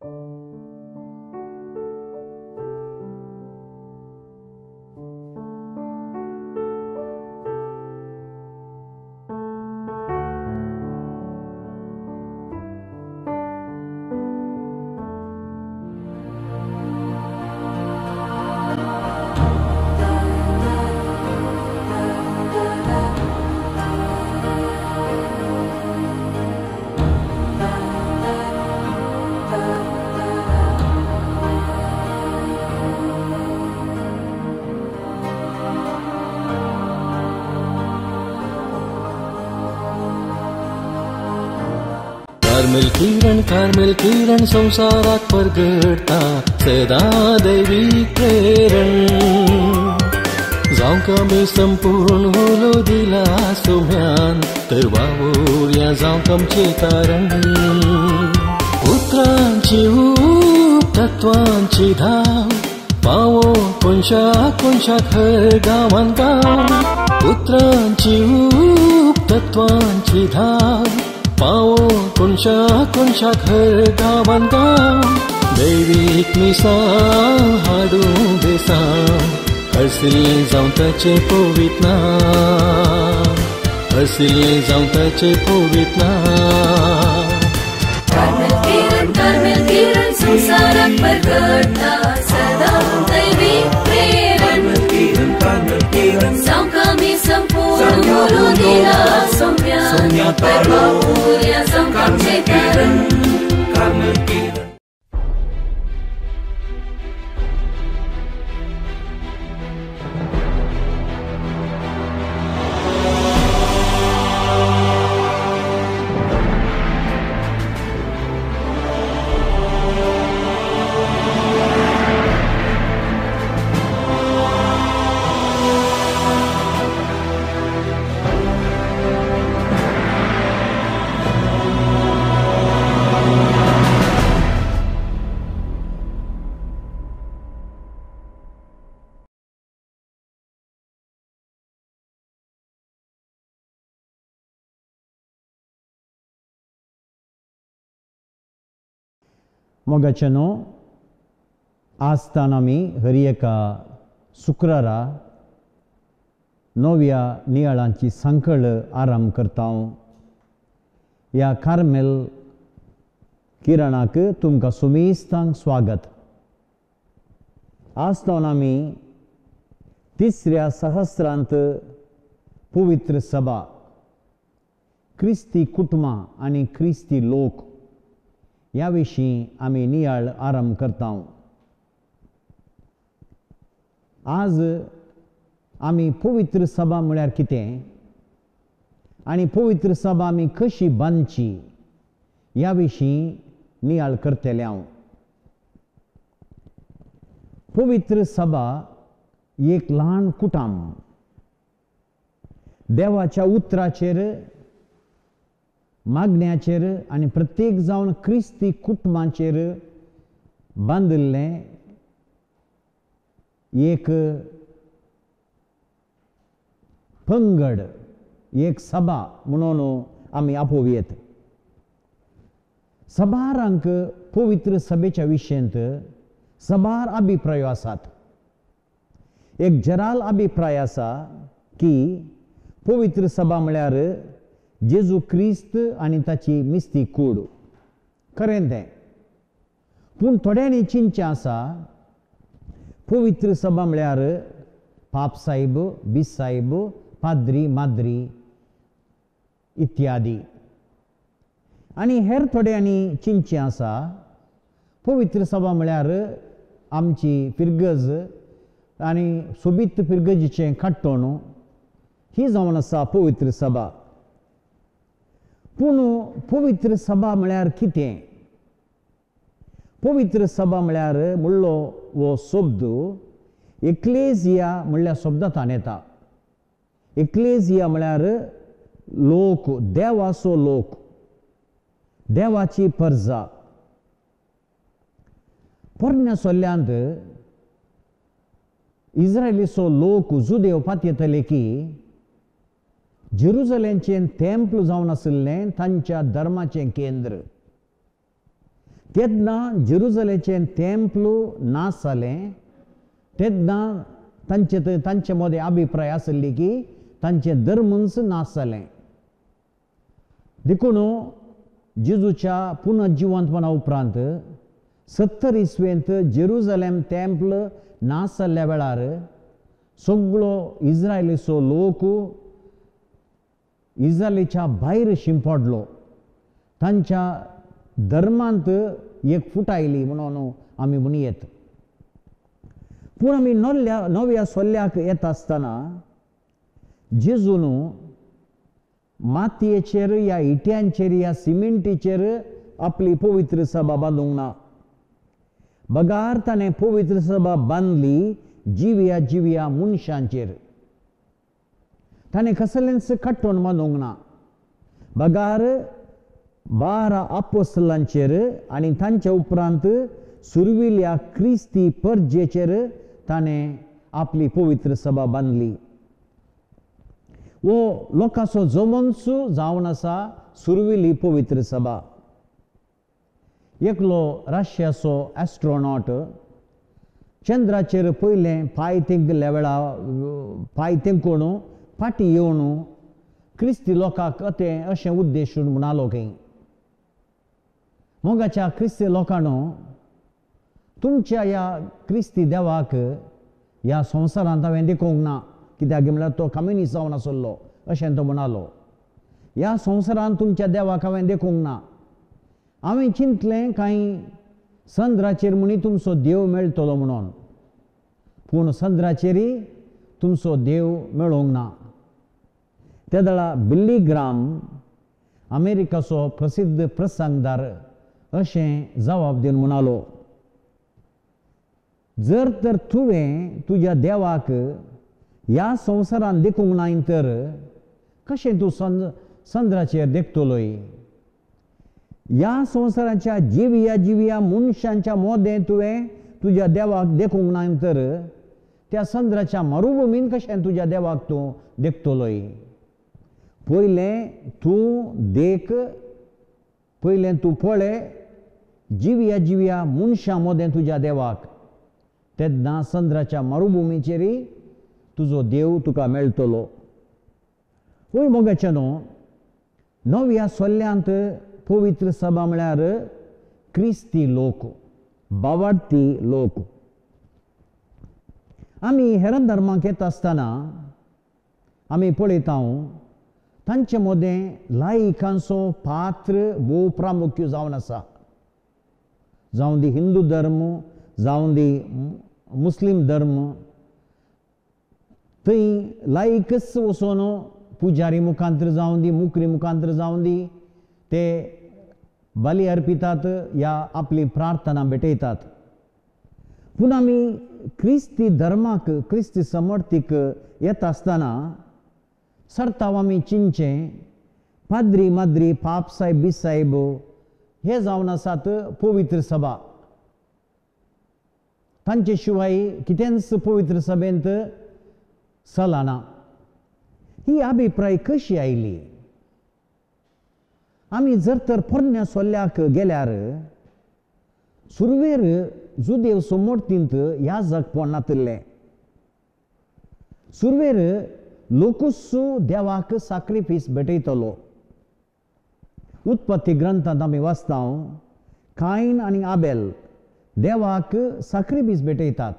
Carmel किरण, Carmel किरण संसाराक परगडटा सदां दैवी प्रेरण। जावंक आमी संपूर्ण उलो दिला सोम्यान तर वावुरया जावंक आमचें तारण। उतरांची ऊब तत्वांची धाव पावो कोनशा कोनशाक हर गांवान गांव। उतरांची ऊब तत्वांची धाव पावो कोनशा कोनशाक हर गांवान गांव। दैवीक मिसांव हाडूं बेसांव हरसिल्लें जावं ताचें पवित्र नांव, हरसिल्लें जावं ताचें पवित्र नांव। कार्मेल किरण, कार्मेल किरण संसाराक परगडटा सदां दैवीक प्रेरण। कार्मेल किरण, जावंक आमी संपूर्ण उलो दिला सोम्यान तर वावुरया जावंक आमचें तारण। कार्मेल किरण। मोगाच्यानो, आसताना आमी हर एका शुक्रारा नव्या नियाळांची सांकळ आराम करता। ह्या कार्मेल किरणाक तुमकां सुमेस्तांक स्वागत। आसताना आमी तिसऱ्या सहस्रांत पवित्र सभा क्रिस्ती कुटुंबां आनी क्रिस्ती लोक ह्या विशीं आमी नियाळ आरंभ करता। आज आमी पवित्र सभा म्हळ्यार कितें आनी पवित्र सभा आमी कशी बांदची ह्या विशीं नियाळ करतले हांव। पवित्र सभा एक ल्हान कुटाम देवाच्या उतराचेर मागण्याचेर आनी प्रत्येक जावन क्रिस्ती कुटुंबाचेर बांदिल्लें एक पंगड, एक सभा म्हणून आमी आपोवयेत। सभारांक पवित्र सभेच्या विशयंत सभार अभिप्राय आसात। एक जराल अभिप्राय आसा की पवित्र सभा म्हळ्यार जेजू क्रिस्त आनी ताची मिस्ती कूड, खरें तें। पूण थोड्यांनी चिंतचें आसा पवित्र सभा म्हळ्यार पाप साहेब, बीस साहेब, पाद्री, माद्री इत्यादी। आनी हेर थोड्यांनी चिंतचें आसा पवित्र सभा म्हळ्यार आमची फिरगज आनी सोबीत फिरगजीचें काडटोण ही जावन आसा पवित्र सभा। पूण पवित्र सभा म्हळ्यार कितें? पवित्र सभा म्हळ्यार म्हणलो हो शब्द एक्लेजिया म्हणल्या शब्दांत येता। एक्लेजिया म्हळ्यार लोक, देवाचो लोक, देवाची परजा। पोरण्या सोल्यांत इस्रायलीचो लोक जुदेव पातयेतले की जेरुजलेमचें तेम्पल जावन आशिल्लें तांच्या धर्माचें केंद्र। तेन्ना जेरुजलेचें तेम्पल नाश जालें तेन्ना तांचे तांचे मदें अभिप्राय आसली की तांचें धर्मूच नाश जालें. देखून जेजूच्या पुनर्जिवंतपणा उपरांत 70 इसवेंत जेरुजलेम तेम्पल नाश जाल्ल्या वेळार सगळो इस्रायलीचो लोक इस्रायलीच्या भायर शिंपडलो. तांच्या धर्मांत एक फूट आयली म्हणून आमी म्हणयेत. पूण आमी नव्या सोल्ल्याक येता आसतना जेजून मातयेचेर या इट्यांचेर या सिमेंटीचेर आपली पवित्र सभा बांदूंक ना, बगार ताणें पवित्र सभा बांदली जिव्या जिव्या मनशांचेर. ताणें कसलेंच कट्टण बांदूंक ना, बगार 12 आपोस्तलांचेर आनी तांच्या उपरांत सुरविल्या क्रिस्ती परजेचेर ताणें आपली पवित्र सभा बांदली. वो लोकांचो जमोन्स जावन आसा सुरविली पवित्र सभा. एकलो रशियाचो एस्ट्रोनॉट चंद्राचेर पयलें पांय तेंकल्या वेळा पांय तेंकून फाटीं येवन क्रिस्ती लोकांक तें अशें उद्देशून म्हणालो खंय, मोगाच्या क्रिस्ती लोकांनो, तुमच्या ह्या क्रिस्ती देवाक ह्या संवसारांत हांवें देखूंक ना, कित्याक म्हणल्यार तो कम्युनिस्ट जावन आसलो अशें तो म्हणालो. ह्या संवसारांत तुमच्या देवाक हांवें देखूंक ना, हांवें चिंतलें कांय चंद्राचेर म्हणी तुमचो देव मेळटलो म्हणून, पूण चंद्राचेरय तुमचो देव मेळोंक ना. त्या वेळार बिल्ली ग्राम अमेरिकाचो प्रसिद्ध प्रसंगदार अशें जबाब दिवन म्हणालो, जर तर तुवें तुज्या देवाक ह्या संवसारांत देखूंक नाय तर कशें तूं चंद्राचेर देखतलोय? ह्या संवसाराच्या जिव्या जिव्या मनशांच्या मोदें तुवें तुज्या देवाक देखूंक नाय तर त्या चंद्राच्या मरुभुमीन कशें तुज्या देवाक तूं देखतलोय? पयलें तूं देख, पयलें तूं पळय जिव्या जिव्या मनशां मोदें तुज्या देवाक, तेन्ना चंद्राच्या मरुभुमीचेरय तुजो देव तुका मेळटलो. वय मोगाच्या न्हू, नव्या सोल्ल्यांत पवित्र सभा म्हळ्यार क्रिस्ती लोक, बावार्थी लोक. आमी हेर धर्माक येता आसतना आमी पळयता तांचे मदें लायकांचो पात्र भोव प्रामुख्य जावन आसा. जावं दी हिंदू धर्म, जावं दी मुस्लीम धर्म, थंय लायकच वचून पुजारी मुखांतर जावं दी, मुकरी मुखांतर जावं दी, ते बली अर्पितात या आपली प्रार्थना भेटयतात. पूण आमी क्रिस्ती धर्माक, क्रिस्ती समर्थीक येता आसतना सरताव आमी चिंचें पाद्री माद्री, पाप साहेब बी साहेब हे जावन आसात पवित्र सभा. तांचे शिवाय कितेंच पवित्र सभेंत चलना. ही अभिप्राय कशी आयली? आमी जर तर पोरण्या सोल्ल्याक गेल्यार सुरवेर जुदेव समर्थींत ह्या जगपण नातिल्लें. सुरवेर लोकूच देवाक साक्रिफीस भेटयतलो. उत्पत्ती ग्रंथांत आमी वाचता कायन आनी आबेल देवाक साक्रिफीस भेटयतात,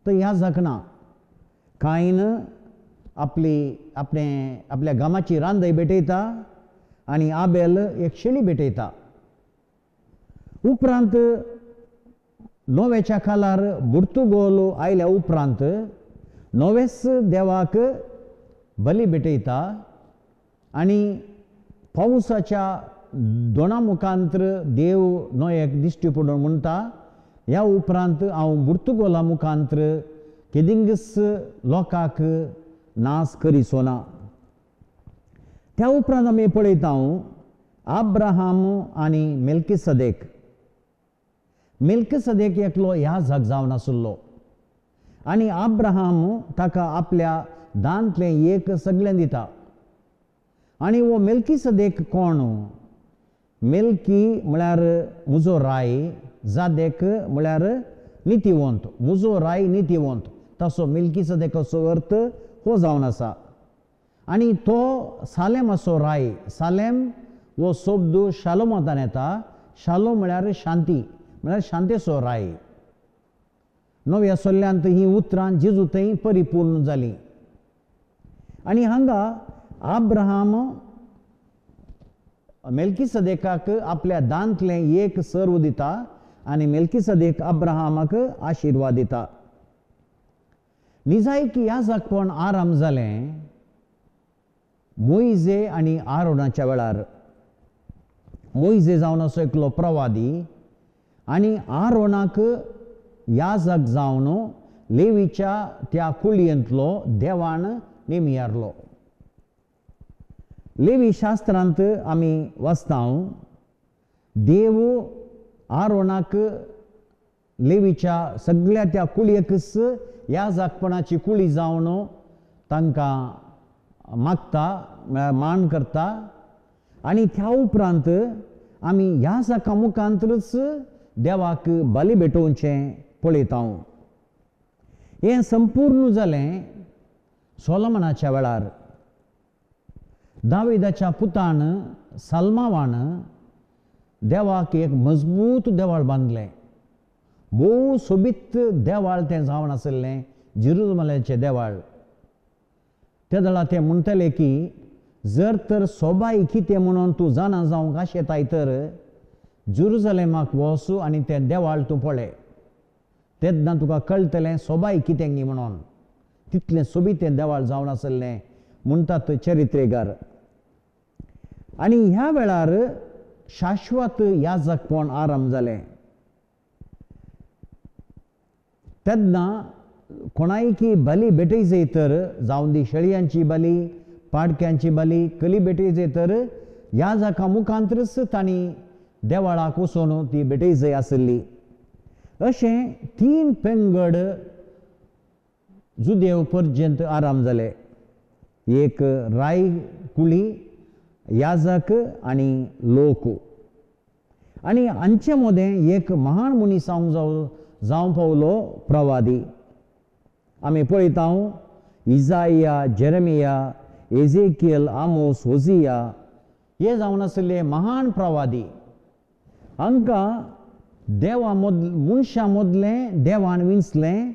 तर ह्या जगना. कायन आपली आपणे आपल्या गामाची रांदय भेटयता आनी आबेल एक शेळी भेटयता. उपरांत नोव्याच्या काळार पुर्तुगोल आयल्या उपरांत नोवेस देवाक बली भेटयता आनी पावसाच्या दोना मुखांतर देव नोयेक दिश्टी पडून म्हणटा, ह्या उपरांत हांव पुर्तुगोला मुखांतर केदिंगस लोकांक नाश करिचो ना. त्या उपरांत आमी पळयता आब्राहाम आनी मेल्किसदेक. मेल्किसदेक एकलो ह्या जग जावन आशिल्लो आनी आब्राहाम ताका आपल्या दांतलें एक सगळें दिता. आनी हो मेल्किसदेक कोण? मेल्की म्हळ्यार मुजो राय, जादेक म्हळ्यार नितीवंत, मुजो राय नितीवंत, तसो मेल्कीसदेकाचो अर्थ हो जावन आसा. आनी तो सालेमाचो राय, सालेम हो शब्द शालोमांतान येता, शालोम म्हळ्यार शांती, म्हळ्यार शांतेचो राय. नव्या सोल्ल्यांत हीं उतरां जेजू थंय परिपूर्ण जालीं. आनी हांगा आब्राहाम मेल्कीसदेकाक आपल्या दांतलें एक सर्व दिता आनी मेल्कीसदेक अब्राहामाक आशिर्वाद दिता. निजायकी याजकपण आराम जालें मोयजे आनी आरोनाच्या वेळार. मोयजे जावन असो एकलो प्रवादी आनी आरोनाक याजक जावन लेवीच्या त्या कुळयेंतलो देवान नेमियारलो. लेवी शास्त्रांत आमी वाचता, देव आरोनाक लेवीच्या सगळ्या त्या कुळयेकच याजकपणाची कुळी जावन तांकां मागता, मान करता. आनी त्या उपरांत आमी याजका मुखांतच देवाक बली भेटोवचें पळयता. हें संपूर्ण जालें सोलोमनाच्या वेळार. दाविदाच्या पुतान सलमावान देवाक एक मजबूत देवाळ बांदलें. भोव सोबीत देवाळ तें जावन आशिल्लें, जेरुजलेमाचें देवाळ. ते दळा ते म्हणटले की जर तर सोबाय कितें म्हणून तूं जाणा जावंक आशेताय तर जेरुजलेमाक वच आनी तें देवाळ तूं पळय, तेन्ना तुका कळटलें सोबाय कितें गी म्हणून. तितलें सोबीत तें देवाळ जावन आशिल्लें म्हणटात चरित्रेगार. आनी ह्या वेळार शाश्वत याजकपण आरंभ जालें. तेन्ना कोणायकी बली भेटयजय तर, जावं दी शेळयांची बली, पाडक्यांची बली, कली भेटयजय तर याजका मुखांतच तांणी देवाळाक वचून ती भेटयजय आशिल्ली. अशें तीन पेंगड जुदेव पर्यंत आराम जाले. एक राय कुळी, याजक आनी लोक. आनी हांचे मदें एक महान मनीस जावं पावलो प्रवादी. आमी पळयता इजाया, जेरेमिया, एजेकियल, आमोस, होजिया हे जावन आशिल्ले महान प्रवादी. हांकां देवा मनशां मदलें देवान विंचलें,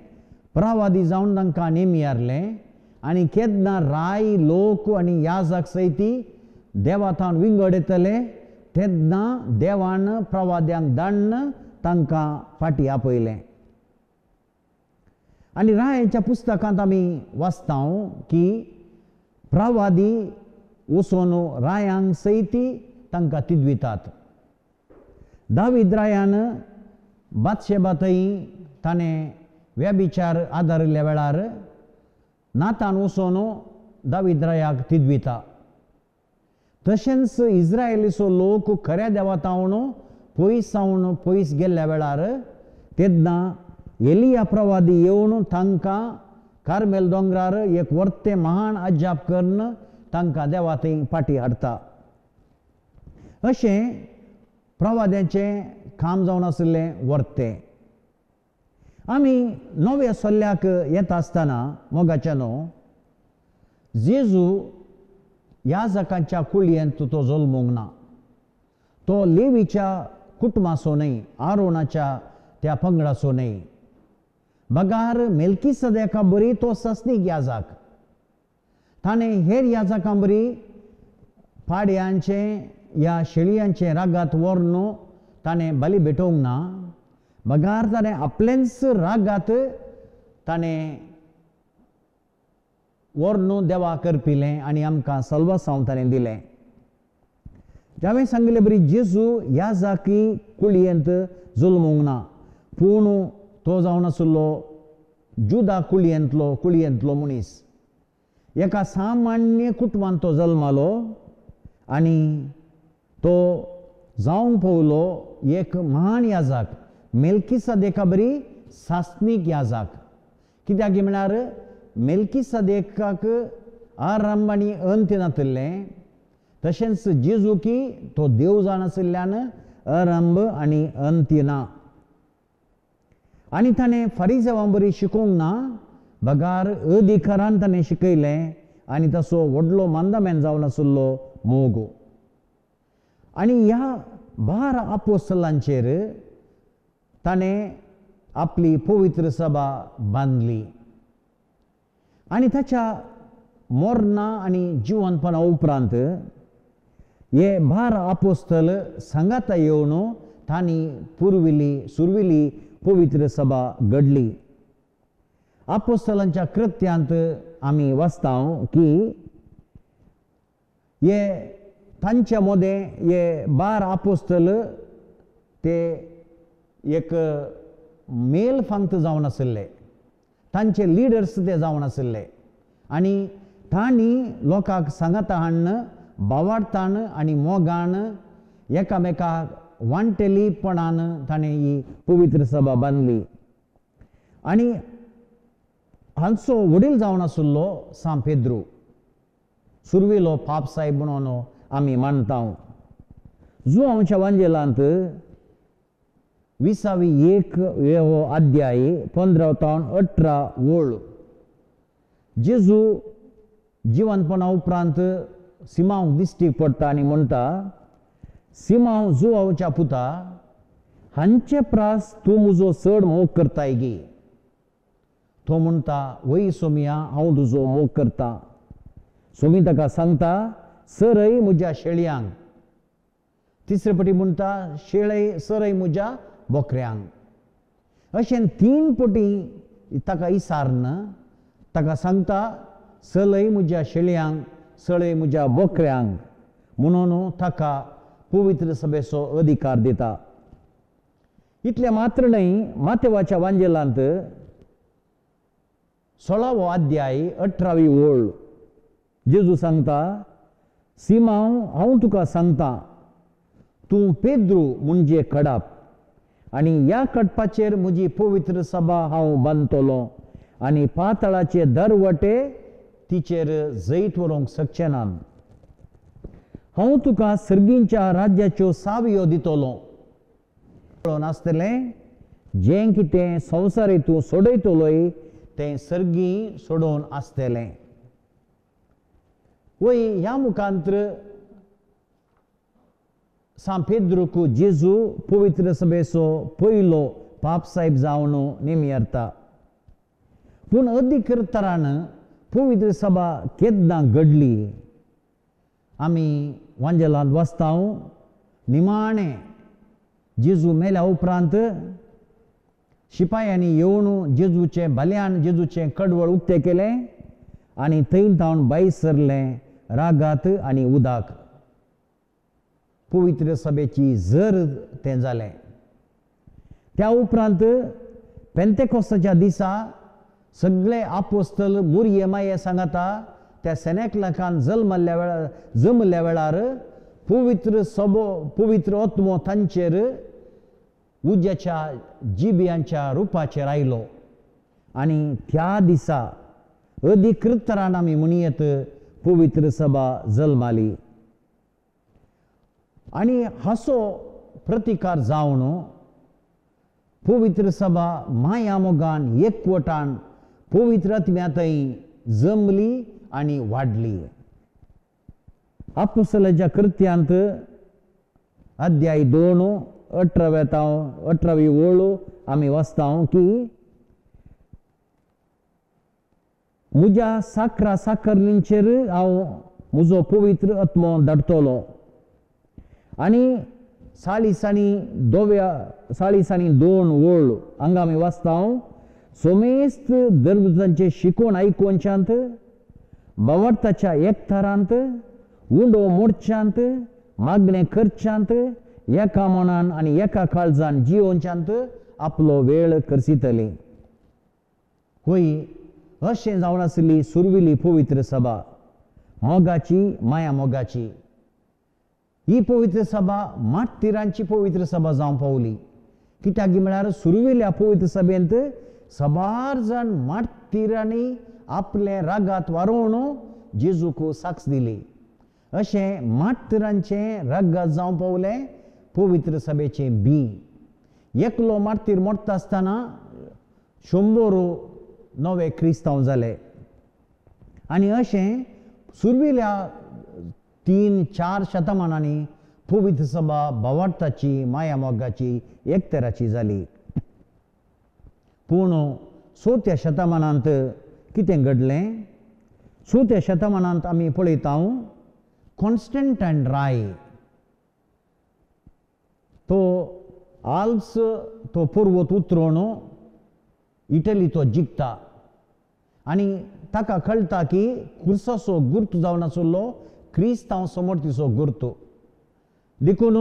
प्रवादी जावन तांकां नेमियारलें. आनी केन्ना राय, लोक आनी याजक सयती देवाथावन विंगड येतले तेन्ना देवान प्रवाद्यांक दाण्ण तांकां फाटीं आपयलें. आनी रायांच्या पुस्तकांत आमी वाचता की प्रवादी वचून रायांक सयती तांकां तिदवितात. दावीद रायान बादशेबा थंय ताणें व्यभिचार आदारिल्ल्या वेळार नातान वचून दावीद रायाक तिदविता. तशेंच इस्रायलीचो लोक खऱ्या देवा तावन पयस जावन पयस गेल्ल्या वेळार तेन्ना एलिया प्रवादी येवन तांकां कार्मेल दोंगरार एक वर्तें महान अजाप करून तांकां देवा थंय फाटीं हाडटा. अशें प्रवाद्यांचें काम जावन आशिल्लें वर्तें. आमी नव्या सल्ल्याक येता आसतना मोगाच्या न्हू, जेजू याजकांच्या कुळयेंत तो जल्मूंक ना, तो लेवीच्या कुटुंबाचो न्हय, आरोनाच्या त्या पंगडाचो न्हय, बगार मेल्कीसदेका बरी तो सस्नीक याजक. ताणें हेर याजकां बरी पाड्यांचें या शेळयांचें रागात व्हरून ताणें बली भेटोवंक ना, बगार ताणें आपलेंच रागात ताणें व्हरून देवा करपिलें आनी आमकां सल्वासांव ताणें दिलें. हांवें सांगिल्ले बरी जेजू याजकी कुळयेंत जल्मूंक ना, पूण तो जावन आशिल्लो जुदा कुळयेंतलो मनीस. एका सामान्य कुटुंबांत तो जल्मालो आनी तो जावंक पावलो एक महान याजक, मेल्कीसदेका बरी सासनीक याजक. कित्याक म्हळ्यार मेल्कीसदेकाक आरंभ आनी अंत नातिल्लें, तशेंच जेजू की तो देव जावन आशिल्ल्यान आरंभ आनी अंत्य ना. आनी ताणें फारिजेवां बरी शिकोवंक ना, बगार अधिकारान ताणें शिकयलें आनी तसो व्हडलो मांदामेन जावन आशिल्लो मोग. आनी ह्या 12 आपोस्तलांचेर ताणें आपली पवित्र सभा बांदली. आनी ताच्या मरणा आनी जिवनपणा उपरांत हे 12 आपोस्तल सांगाता येवन तांणी पुर्विली सुरविली पवित्र सभा घडली. आपोस्तलांच्या कृत्यांत आमी वाचता की हे तांच्या मदें हे 12 आपोस्तल ते एक मेल फांत जावन आशिल्ले, तांचे लिडर्स ते जावन आशिल्ले आनी तांणी लोकांक सांगाता हाडून बावाडतान आनी मोगान एकामेकाक वांटेलीपणान ताणें ही पवित्र सभा बांदली. आनी हांचो वडील जावन आशिल्लो सांत पेद्रू, सुरवेलो पाप साहेब म्हणून आमी मानता. जुवांच्या वांजेलांत 21 हो अध्याय 15 तावन 18 ओळ जेजू जिवनपणा उपरांत सिमांव दिश्टीक पडटा आनी म्हणटा, सिमांव जुवांवच्या पुता, हांचे प्रास तूं म्हजो चड मोग करताय गी? तो म्हणटा, वय सोमिया, हांव तुजो मोग करता. सोमी ताका सांगता, सरय म्हज्या शेळयांक. तिसरे पटी म्हणटा, शेळय सरय म्हज्या बोकऱ्यांक. अशें 3 पटी ताका इसारन ताका सांगता, सलय म्हज्या शेळयांक, सळय म्हज्या बोकऱ्यांक, म्हणून ताका पवित्र सभेचो अधिकार दिता. इतलें मात्र न्हय, मातेवाच्या वांजेलांत 16वो अध्याय 18वी ओळ जेजू सांगता, सिमांव हांव तुका सांगता, तूं पेद्रू म्हणजे कडाप आनी ह्या कडपाचेर म्हजी पवित्र सभा हांव बांदतलो आनी पातळाचे दरवटे तिचेर जैत व्हरूंक शकचे ना. हांव तुका सर्गींच्या राज्याच्यो सावयो दितलो. नासतलें जें कितें संवसारी तूं सोडयतलोय तें सर्गी सोडोवन आसतलें. वय ह्या मुखांत्र सांत पेद्रूक जेजू पवित्र सभेचो पयलो पाप साहेब जावन नेमियरता. पूण अधिकृतरान पवित्र सभा केन्ना घडली आमी वांजेलांत वाचता. निमाणें जेजू मेल्या उपरांत शिपायांनी येवन जेजूचें भाल्यान जेजूचें कडवळ उक्तें केलें आनी थंय तावन भायर सरलें रागात आनी उदक. पवित्र सभेची जर तें जालें. त्या उपरांत पेंतेकोस्ताच्या दिसा सगळे आपोस्तल मुरये माये सांगाता त्या सेनेकलाकान जल्मल्ल्या वेळार जमल्ल्या वेळार पवित्र सभो पवित्र आत्मो तांचेर उज्याच्या जिबियांच्या रुपाचेर आयलो आनी त्या दिसा अधिकृतरान आमी म्हणयत पवित्र सभा जल्माली. आनी हाचो प्रतिकार जावन पवित्र सभा माया मोगान एकवटान पवित्र आत्म्यांतय जमली आनी वाडली. आपोस्तलाच्या कृत्यांत अध्याय 2 18वी ओळ आमी वाचता की म्हज्या साकरा साकरणींचेर हांव म्हजो पवित्र आत्मो धाडटलो आनी 42 ओळ हांगा आमी वाचता, सोमेस्त दरवजांचे शिकोवन आयकोवच्यांत, बावडताच्या एकठारांत, उंडो मोडच्यांत, मागणें करच्यांत, एका मनान आनी एका काळजान जियोवच्यांत आपलो वेळ करसितली. होय अशें जावन आशिल्ली सुरविली पवित्र सभा मोगाची, माया मोगाची. ही पवित्र सभा मार्टिरांची पवित्र सभा जावंक पावली. कित्याक म्हळ्यार सुरविल्या पवित्र सभेंत सबार जाण मार्टिरांनी आपलें रागात वारोवन जेजूक साक्ष दिली अशें मार्टिरांचें रगत जावं पावलें पवित्र सभेचें बी. एकलो मार्तीर मोडटा आसतना 100 नवे क्रिस्तांव जाले. आनी अशें सुरवेल्या 3-4 शतमानांनी पवित्र सभा भावार्थाची, माया मोगाची, एकतराची जाली. पूण 4थ्या शतमानांत कितें घडलें? 4थ्या शतमानांत आमी पळयता कॉन्स्टंटायन राय तो आल्प्स तो पर्वत उतरून इटली तो जिखता आनी ताका कळटा की खुर्साचो गुर्त जावन आशिल्लो क्रिस्तांव समर्थीचो गुर्त. देखून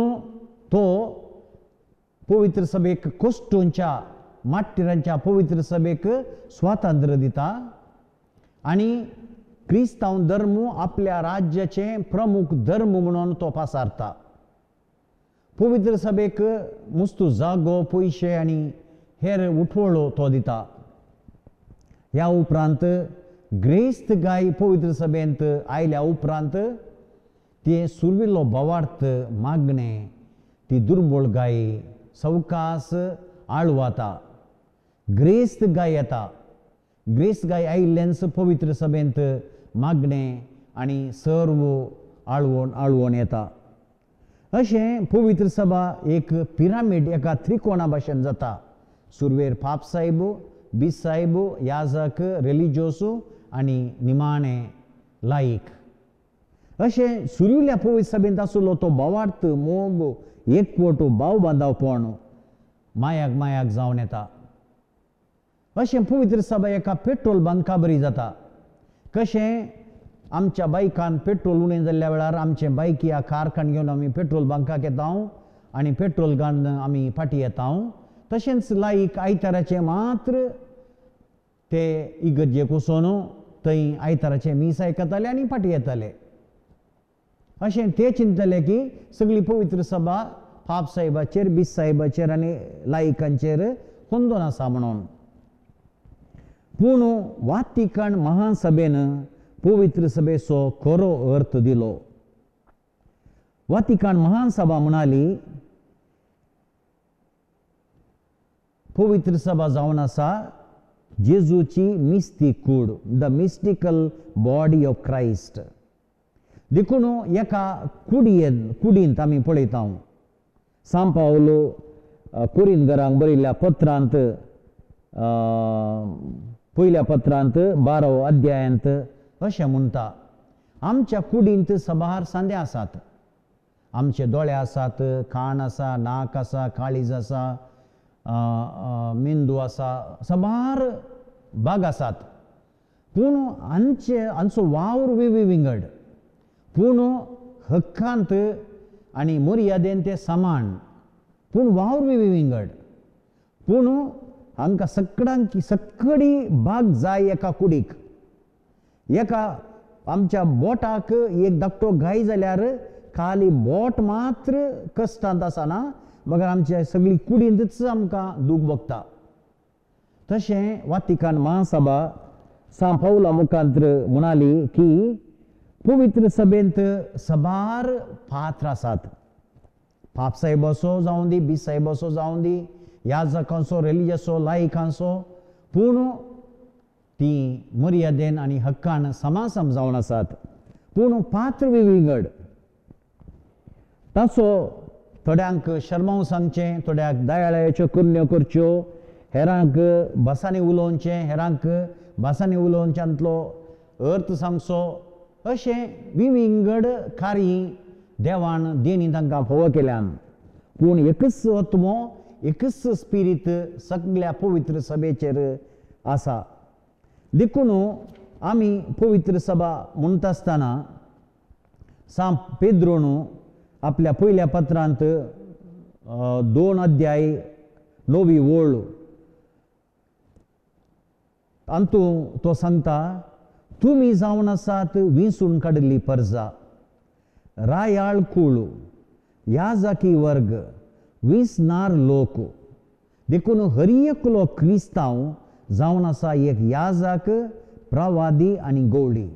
तो पवित्र सभेक कोश्टूंच्या मार्टिरांच्या पवित्र सभेक स्वातंत्र्य दिता आनी क्रिस्तांव धर्म आपल्या राज्याचे प्रमुख धर्म म्हणून तो पासारता. पवित्र सभेक मुस्तू जागो, पयशे आनी हेर उठवळो तो दिता. ह्या उपरांत ग्रेस्त गाय पवित्र सभेंत आयल्या उपरांत ते सुरविल्लो भावार्थ मागणें ती दुर्बळ गाय सवकास आळवाता. ग्रेस्त गाय येता. ग्रेस्त गाय आयिल्ल्यानच पवित्र सभेंत मागणें आनी सर्व आळवण आळवण येता. अशें पवित्र सभा एक पिरामीड एका त्रिकोणा भाशेन जाता. सुरवेर पाप साहेब, बीस साहेब, याजक, रिलिजियोसू आनी निमाणें लायक. अशें सुरवेल्या पवित्र सभेंत आशिल्लो तो भावार्थ, मोग, एकवट, भाव बांदावपण मायाक मायाक जावन येता. अशें पवित्र सभा एका पेट्रोल बंका बरी जाता. कशें आमच्या बायकान पेट्रोल उणें जाल्ल्या वेळार आमचे बायकी या कारखान घेवन आमी पेट्रोल बंकाक येता आनी पेट्रोल घालून आमी फाटीं येता. तशेंच लायक आयताराचें मात्र ते इगर्जेक वचून थंय आयताराचें मीस आयकताले आनी फाटीं येताले. अशें ते चिंतले की सगळी पवित्र सभा पाप साहेबाचेर, बीस साहेबाचेर आनी लायकांचेर होंदोन आसा म्हणून. पूण वातिकन महासभेन पवित्र सभेचो खरो अर्थ दिलो. वातिकन महासभा म्हणाली पवित्र सभा जावन आसा जेजूची मिस्तीक कूड, the mystical body of Christ. देखून एका कुडींत आमी पळयता सांव पावलो कोरिंदघरांक बरयल्ल्या पत्रांत, पयल्या पत्रांत 12 अध्यायांत अशें म्हणटा, आमच्या कुडींत सबार सांदे आसात. आमचे दोळे आसात, कान आसा, नाक आसा, काळीज आसा, मेंदू आसा, सबार भाग आसात. पूण हांचे हांचो वावर विंगड, पूण हक्कांत आनी मर्यादेन ते समान, पूण वावर विंगड. पूण हांकां सगळ्यांक सगळी भाग जाय एका कुडीक. एका आमच्या बोटाक एक धाकटो घाय जाल्यार खाली बोट मात्र कश्टांत आसना, मगर आमच्या सगळी कुडींतच आमकां दूख भोगता. तशें वातिकान महासभा सांव पावला मुखांत्र म्हणाली की पवित्र सभेंत सबार पात्र आसात. पाप साहेबाचो जावं दी, बीस साहेबाचो जावं दी, याजकांचो, रिलिजियसो, लायकांचो, पूण ती मर्यादेन आनी हक्कान समासम जावन आसात. पूण पात्र विंगड. ताचो थोड्यांक शर्मांव सांगचें, थोड्यांक दयाळाच्यो करण्यो करच्यो, हेरांक भासांनी उलोवचें, हेरांक भासांनी उलोवच्यांतलो अर्थ सांगचो, अशें विंगड कार्य देवान देणी तांकां फावो केल्यान. पूण एकच आत्मो, एकच स्पिरीत सगळ्या पवित्र सभेचेर आसा. देखून आमी पवित्र सभा म्हणटा आसतना सांव पेद्रोन आपल्या पयल्या पत्रांत 2 अध्याय 9 ओळ तातूंत तो सांगता, तुमी जावन आसात विंचून काडिल्ली परजा, रायाळ कूळ, याजकी वर्ग, विसनार लोक. देखून हर एकलो क्रिस्तांव जावन आसा एक याजक, प्रवादी आनी गवळी.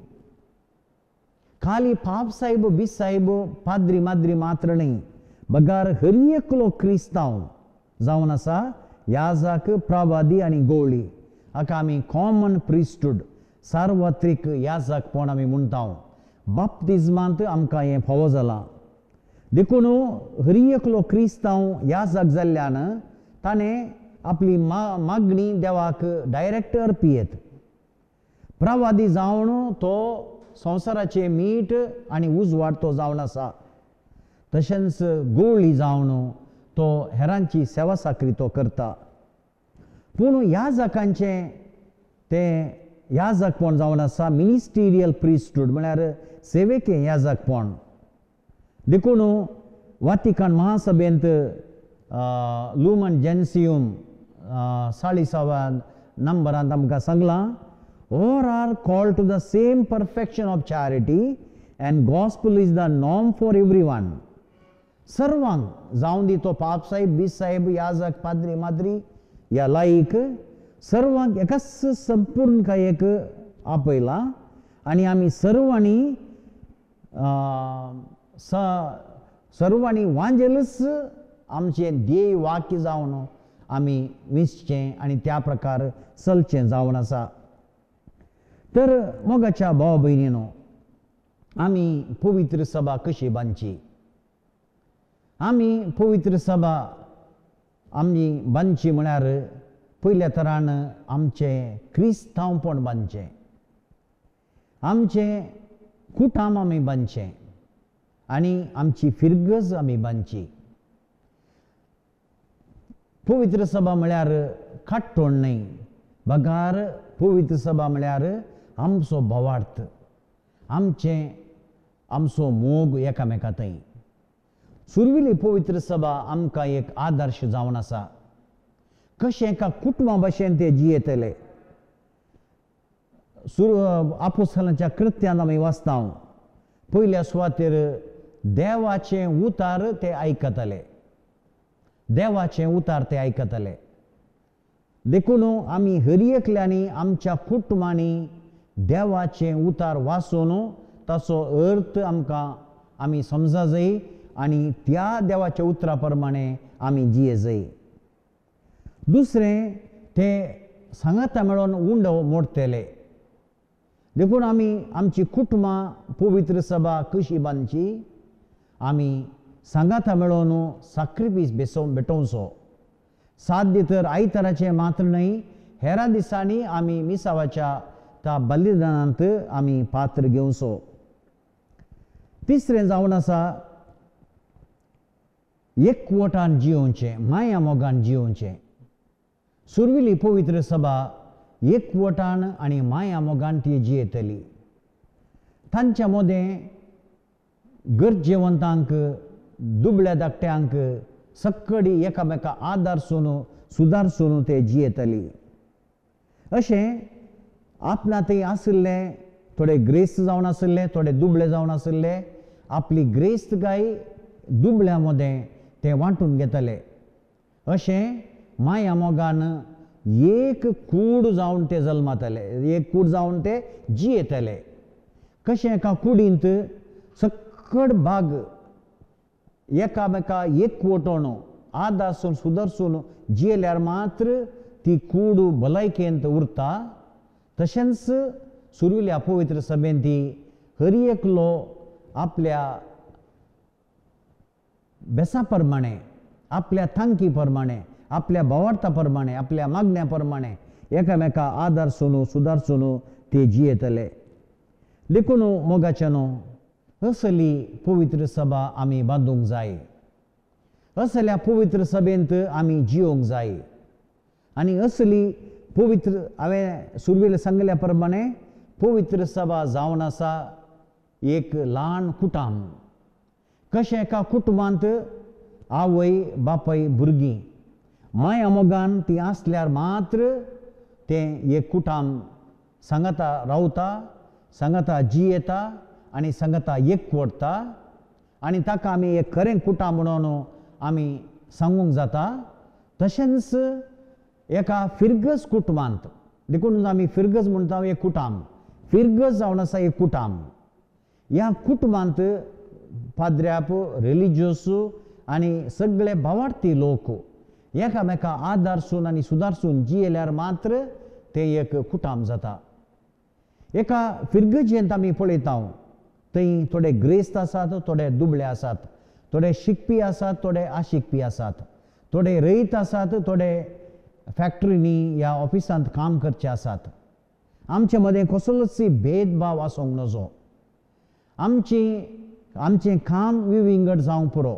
खाली पाप साहेब बीस साहेब पाद्री माद्री मात्र न्हय बगार हर एकलो क्रिस्तांव जावन आसा याजक प्रवादी आनी गोवळी हाका आमी कॉमन प्रिस्टूड सार्वत्रीक याजकपण आमी म्हणटा. बाप्तिज्मांत आमकां हें फावो जालां. देखून हर एकलो क्रिस्तांव याजक जाल्ल्यान ताणें आपली मागणी देवाक डायरेक्ट अर्पियेत. प्रवादी जावन तो संवसाराचें मीठ आनी उजवाड तो जावन आसा. तशेंच गोवळी जावन तो हेरांची सेवा साकरी तो करता. पूण याजकांचें तें याजकपण जावन आसा मिनिस्टिरियल प्रिस्टूड म्हळ्यार सेवेकें याजकपण. देखून वातिकान महासभेंत लुमन जेन्सियम 40व्या नंबरांत आमकां सांगलां, all are called to the same perfection of charity and gospel is the norm for everyone. सर्वांक जावं दी तो पाप साहेब बीस साहेब याजक पाद्री माद्री या लायक सर्वांक एकाच संपूर्ण कायेक आपयला आनी आमी सर्वांनी सर्वांनी वांजेलच आमचें ध्येय वाक्य जावन आमी विंचचें आनी त्या प्रकार चलचें जावन आसा. तर मोगाच्या भाव भयणीनो, आमी पवित्र सभा कशी बांदची? आमी पवित्र सभा आमी बांदची म्हळ्यार पयल्या तरान आमचें क्रिस्तांवपण बांदचें, आमचें कुटाम आमी बांदचें आनी आमची फिरगज आमी बांदची. पवित्र सभा म्हळ्यार काट्टोण न्हय, बगार पवित्र सभा म्हळ्यार आमचो भावार्थ, आमचें आमचो मोग एकामेका थंय. सुरवेली पवित्र सभा आमकां एक आदर्श जावन आसा. कशें एका कुटुंबा भशेन ते जियेतले. आपोस्तलांच्या कृत्यांत आमी वाचता, पयल्या सुवातेर देवाचें उतार ते आयकतले, देवाचें उतार ते आयकतले. देखून आमी हर एकल्यांनी आमच्या कुटुंबांनी देवाचें उतार वाचून ताचो अर्थ आमकां आमी समजा जाय आनी त्या देवाच्या उतरा प्रमाणे आमी जिये जाय. दुसरें, ते सांगाता मेळोन उंडो मोडटले. देखून आमी आमची कुटुंबां पवित्र सभा कशी बांदची? आमी सांगाता मेळोन साक्रिफीस भेटोवचो. साध्य तर आयताराचें मात्र न्हय, हेरा दिसांनी आमी मिसावाच्या त्या बलिदानांत आमी पात्र घेवचो. तिसरें जावन आसा एकवटान जियोवचें, माया मोगान जियोवचें. सुरवेली पवित्र सभा एकवटान आनी माया मोगान ती जियेतली. तांच्या मदें गरजेवंतांक, दुबळ्या धाकट्यांक सक्कडी एकामेका आदारसून सुदारसून ते जियेतली. अशें आपणा थंय आशिल्ले थोडे ग्रेस्त जावन आशिल्ले, थोडे दुबळे जावन आशिल्ले, आपली ग्रेस्त काय दुबळ्या मदें ते वांटून घेतले. अशें माया मोगान एक कूड जावन ते जल्मातले, एक कूड जावन ते जियेतले. कशें एका कुडींत सक्कड भाग एकामेका एकवटोन आदारसून सुदरसून जियेल्यार मात्र ती कूड भलायकेंत उरता. तशेंच सुरवेल्या पवित्र सभेंत ती हर एकलो आपल्या बेसा प्रमाणे, आपल्या तांकी प्रमाणे, आपल्या भावार्था प्रमाणे, आपल्या मागण्या प्रमाणे एकामेका आदारसून सुदारसून ते जियेतले. देखून मोगाच्यानो, असली पवित्र सभा आमी बांदूंक जाय, असल्या पवित्र सभेंत आमी जियोंक जाय. आनी असली पवित्र, हांवें सुरवेक सांगल्या प्रमाणे पवित्र सभा जावन आसा एक ल्हान कुटाम. कशें एका कुटुंबांत आवय बापाय भुरगीं माया मोगान ती आसल्यार मात्र तें एक कुटाम सांगाता रावता, सांगाता जियेता आनी सांगाता एकवटता आनी ताका आमी एक खरें कुटाम म्हणून आमी सांगूंक जाता. तशेंच एका फिरगज कुटुंबांत, देखून आमी फिरगज म्हणटा एक कुटाम, फिरगज जावन आसा एक कुटाम. ह्या कुटुंबांत पाद्र्याप रिलिजियस आनी सगळे भावार्थी लोक एकामेका आदारसून आनी सुदारसून जियेल्यार मात्र तें एक कुटाम जाता. एका फिरगजेंत आमी पळयता थंय थोडे ग्रेस्त आसात, थोडे दुबळे आसात, थोडे शिकपी आसात, थोडे आशिकपी आसात, थोडे रयत आसात, थोडे फॅक्टरींनी ह्या ऑफिसांत काम करचे आसात. आमचे मदें कसलोच भेदभाव आसूंक नजो. आमचें काम विविंगड जावंक पुरो,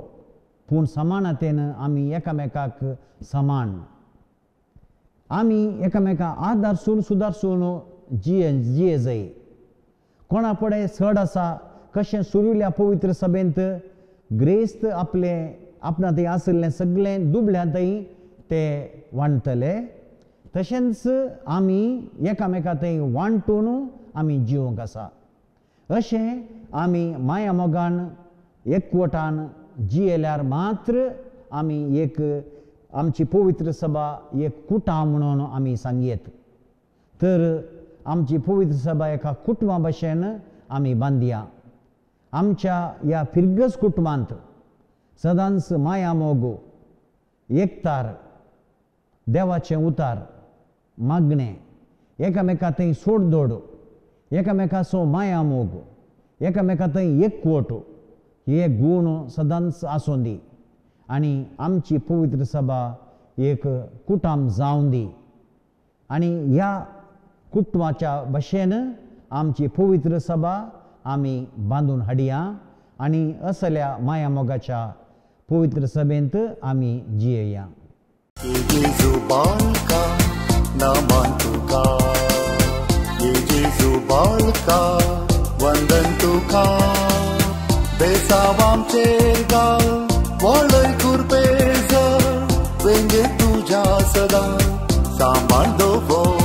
पूण समानतेन आमी एकामेकाक समान, आमी एकामेका आदारसून सुदारसून जिये जाय. कोणा पडे चड आसा कशें सुरुल्या पवित्र सभेंत ग्रेस्त आपलें आपणा थंय आशिल्लें सगळें दुबळ्यां थंय ते वांटतले, तशेंच आमी एकामेका थंय वांटून आमी जिवंक आसा. अशें आमी माया मोगान एकवटान जियेल्यार मात्र आमी एक आमची पवित्र सभा एक कुटां म्हणून आमी सांगयेत. तर आमची पवित्र सभा एका कुटुंबा भशेन आमी बांदया. आमच्या ह्या फिरगज कुटुंबांत सदांच माया मोग, एकतार, देवाचें उतार, मागणें, एकामेका थंय सोडदोड, एकामेकाचो माया मोग, एकामेका थंय एकवट हे गूण सदांच आसूं दी आनी आमची पवित्र सभा एक कुटाम जावं दी. आनी ह्या कुटुंबाच्या भशेन आमची पवित्र सभा आमी बांदून हाडया आनी असल्या माया मोगाच्या पवित्र सभेंत आमी जियेया. जेजू बाळका नमन तुका, जेजू बाळका वंदन तुका, बेसावामचेर गाल वळय कुरपेज, वेंगे तुज्या सदां सांबाळ दवर.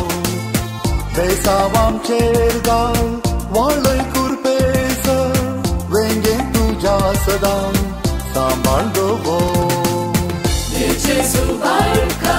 बेसावामचेर गाल वळय कुरपेज, वेंगे तुज्या सदां सांबाळ दवर. जेजू बाळका